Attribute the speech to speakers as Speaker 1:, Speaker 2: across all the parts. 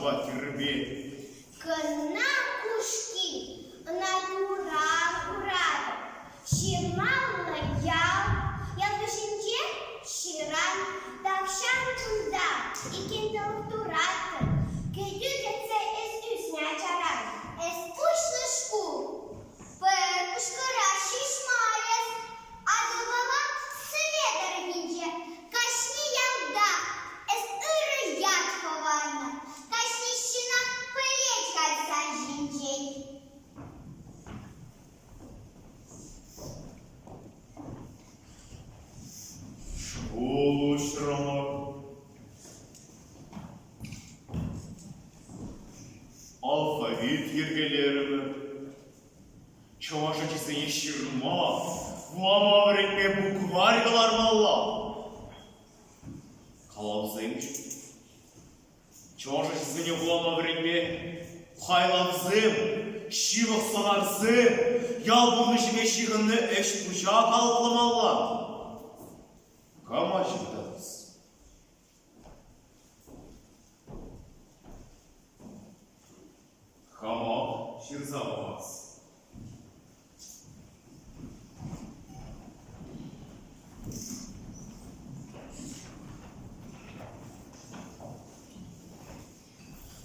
Speaker 1: Лашупа тирпе.
Speaker 2: Кӑна кушки, ӑна тура хуратӑп. Ҫырмаллӑ ял, ял вӗҫӗнче ҫыран, тахҫан кунта иккен тӑлӑх тураттӑн, кӗтӳ кӗтсе эс ӳснӗ ачаран. Эс пуҫлӑ шкул, пӗр кӑшкӑра ҫеҫ мар эс, Атӑлпала Сӗве тӑрӑхӗнче кашни ялтах эс ырӑ ят хӑварнӑ, кашни ҫынах пӗлет-ха сан ҫинчен.
Speaker 1: Шкул уҫрӑмӑр. Алфавит йӗркелерӗмӗр. Чӑваш ачисене ҫырма, вулама вӗренме букварь кӑлармалла. Калавсем ҫук. Чӑваш ачисене вулама вӗренме хайлавсем, ҫывӑх сӑнарсем, ял пурнӑҫӗпе ҫыхӑннӑ ӗҫ-пуҫа калӑпламалла. Кама ҫыртарас? Хамах ҫырса пӑхас.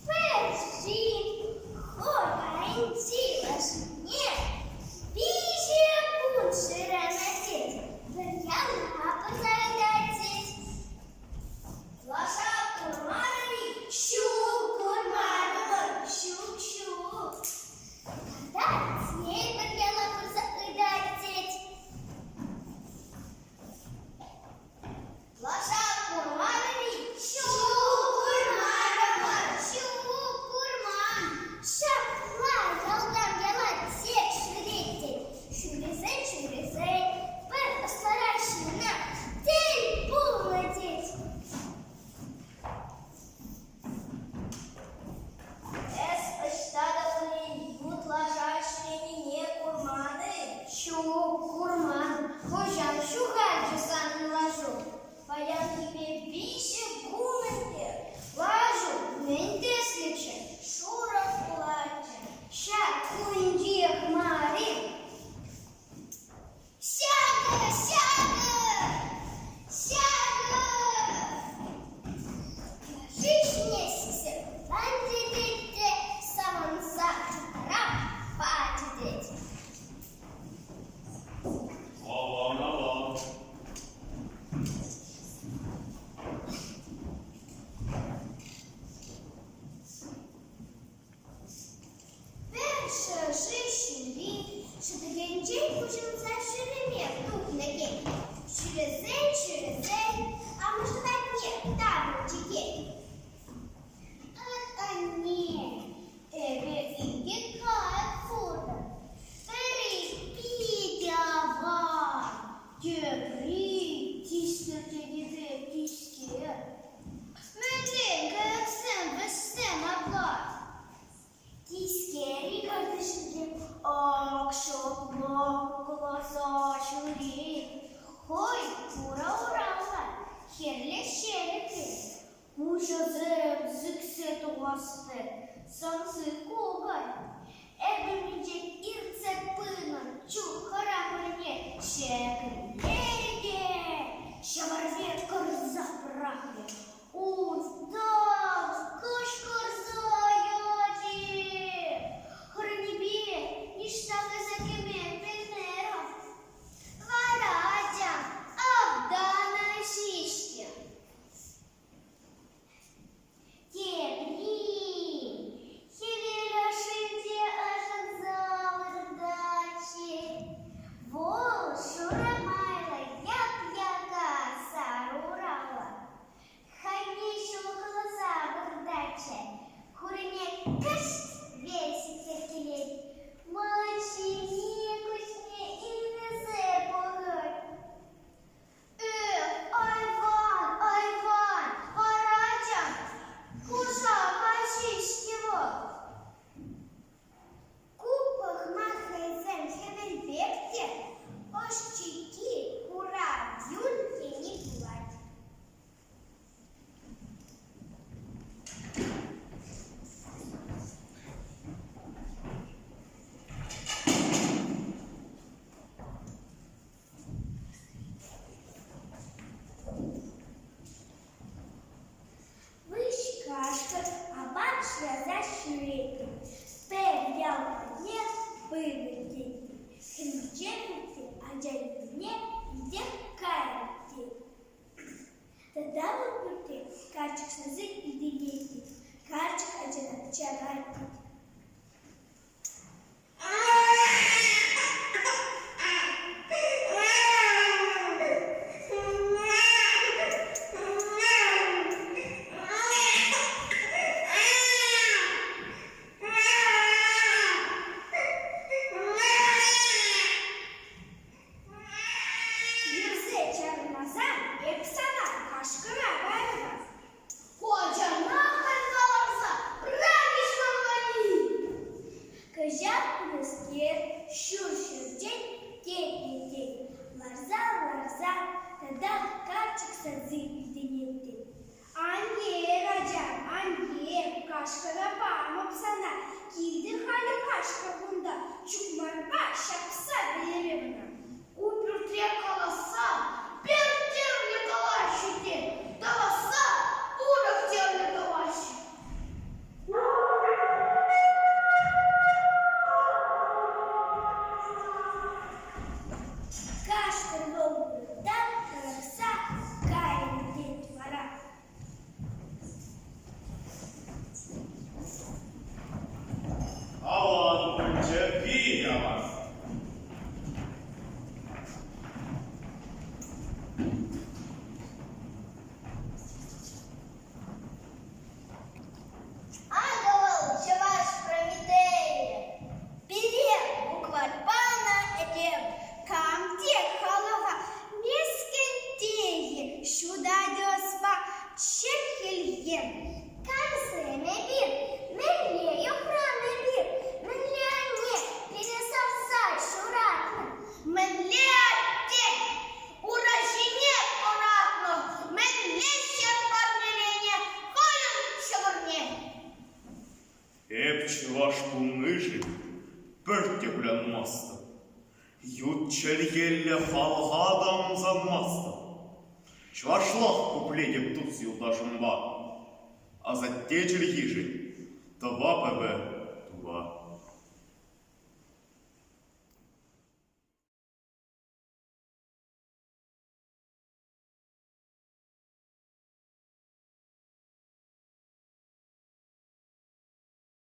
Speaker 2: Пӗр хӑйӗнчи лашине виҫӗ кун шырама тет, пӗр яла пырса каять. Лаша курмарӑр-и? Ҫук, курмарӑмӑр, ҫук, ҫук. Тата тепӗр яла пырса ыйтать тет. Лаша курмарӑр-и? Ҫук, курмарӑмӑр, ҫук, курман. Ҫапла ялтан яла тек ҫӳрет тет. Ҫӳресен-ҫӳресен пӗр ӑслӑрах ҫынна тӗл пулнӑ тет. Эс ӑҫта та пулин ют лаша ҫӳренине курман-и? Ҫук, курман. Хӑҫан ҫухалчӗ санӑн лашу? Паянхипе виҫӗ кун ӗнтӗ. Лашу мӗн тӗслӗччӗ? Шурӑ пулатчӗ. Ҫак кунчех мар-и? Ҫакӑ, ҫакӑ, ҫакӑ! Шишне сиксе ланчӗ тет те савӑнса трап пачӗ тет.
Speaker 1: Аван, аван.
Speaker 2: Пӗр шӑши ҫури шӑтӑкӗнчен хуҫӑлса ҫӳреме тухнӑ тет. Ҫӳресен-ҫӳресен амӑшӗ патне таврӑнчӗ тет. Ат-анне, эпӗ инкек кайӑк куртӑм. Пӗри питӗ аван, тепри тискертенипе тискер. Мӗнле кайӑксем вӗҫсем апла? Тискер картишӗнче ак ҫапла кӑкласа ҫӳрет. Хӑй хура ураллӑ, хӗрлӗ ҫӗлӗклӗ. Куҫӗсем сиксе тухас пек, сӑмси кукӑр. Эпӗ мӗнчен иртсе пынӑ чух хӑрах урине ҫӗклерӗ те ҫӑварне кӑрса пӑрахрӗ. Унтан кӑшкӑрса ячӗ. Хӑранипе ниҫта кайса кӗме пӗлмерӗм. Вара атя автана ҫиҫрӗ. Тепри хӗвел ӑшшинче ӑшӑнса выртатчӗ. Вӑл шурӑ майлӑ яп-яка сар ураллӑ. Хайне ҫулӑхласа. шыраса ҫӳрет тет. Пӗр ял патне пынӑ тет. Хӗллече пӳрте ача юррине илтех кайрӗ тет. Тата вӑл пӳртре карчӑк сасси илтӗнет тет. Карчӑк ачана чарать тет. Йӗрсе чарӑнмасан эп сана кашкӑра кайрӑм. Ку ачана халь каласа пӗрремӗш валли. Кӑҫал пулӑскер ҫур ҫӗртен тетнӗ тет. Ларса-ларса татах карчӑк сасси илтӗнет тет. Ан йӗр, ачам, ан йӗр, кашкӑра памӑп сана. Килтӗр халӗ кашкӑр кунта, чукмарпа ҫапса вӗлерем ӑна.
Speaker 3: Ку пӳртре каласса пӗр тӗрлӗ калаҫҫӗ те, тӑвасса урӑх тӗрлӗ тӑваҫҫӗ.
Speaker 2: Кашкӑр вӑл выртан тарӑхса кайнӑ тет вара.
Speaker 1: Аван пулчӗ, пит аван.
Speaker 2: Акӑ вӑл чӑваш Прометейӗ. Пире букварь панӑ этем. Кам те халӑха мӗскӗн тейӗ, ҫутатӗ ӑспа чӗр хӗлхем. Камсем эпир? Мӗнле юхран эпир? Мӗнле анне пире савса ҫуратнӑ?
Speaker 3: Мӗнле атте ура ҫине тӑратнӑ, мӗнле ҫӗр парнеленӗ хӑйӗн ҫӑкӑрне?
Speaker 1: Эп чӑваш пулнишӗн пӗртте кулянмастӑп. Ют чӗлхеллӗ халӑха та ӑмсанмастӑп. Чӑвашлах пуплетӗп тус-юлташӑмпа. Асатте чӗлхишӗн тӑва пӗвӗ тува.